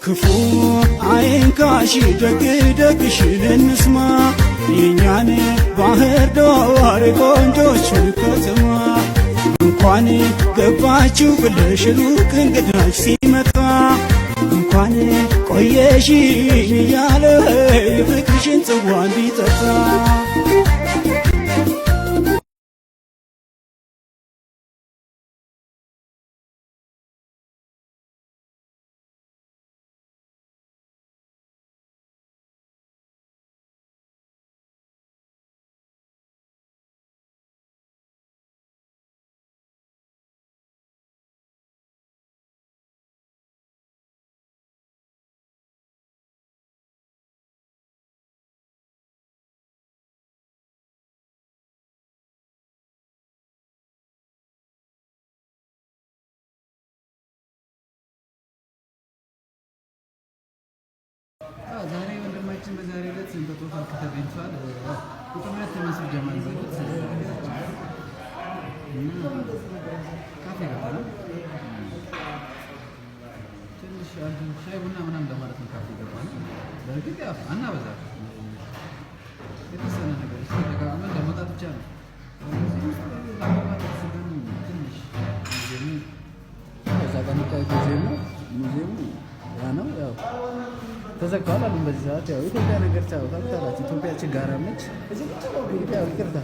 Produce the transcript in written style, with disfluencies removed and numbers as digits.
ክፉ አይንካሽ፣ ደግ ደግሽን እንስማ፣ የእኛን ባህር ዳር ቆንጆችን ከተማ። እንኳን ገባችሁ ብለሽ ሩቅ እንግዳሽ ሲመጣ፣ እንኳን ቆየሽ እያለ የፍቅርሽን ጽዋ እንዲጠጣ። ዛሬ ወንድማችን በዛሬው ዕለት እንጦጦ ፓርክ ተገኝቷል። ቁጥር 2 መንሱር ጀማል በሉት እና ካፌ ገባናል። ትንሽ አንድ ሻይ ቡና ምናምን ለማለት ነው ካፌ ገባናል። በእርግጥ ያው አናበዛም፣ የተወሰነ ነገር ተደጋግመን ለመውጣት ብቻ ነው። እዚህ ውስጥ ለመግባት ያሰብን ትንሽ ሙዚየሙ እዛ ጋር የሚታየው ሙዚየም ነው። ሙዚየሙ ያ ነው፣ ያው ተዘግቷል አሉን። በዚህ ሰዓት ያው ኢትዮጵያ ነገር ታውቃላችሁ፣ ኢትዮጵያ ችጋራም ነች። እዚህ ቁጭ ብለው ያው ይቅርታ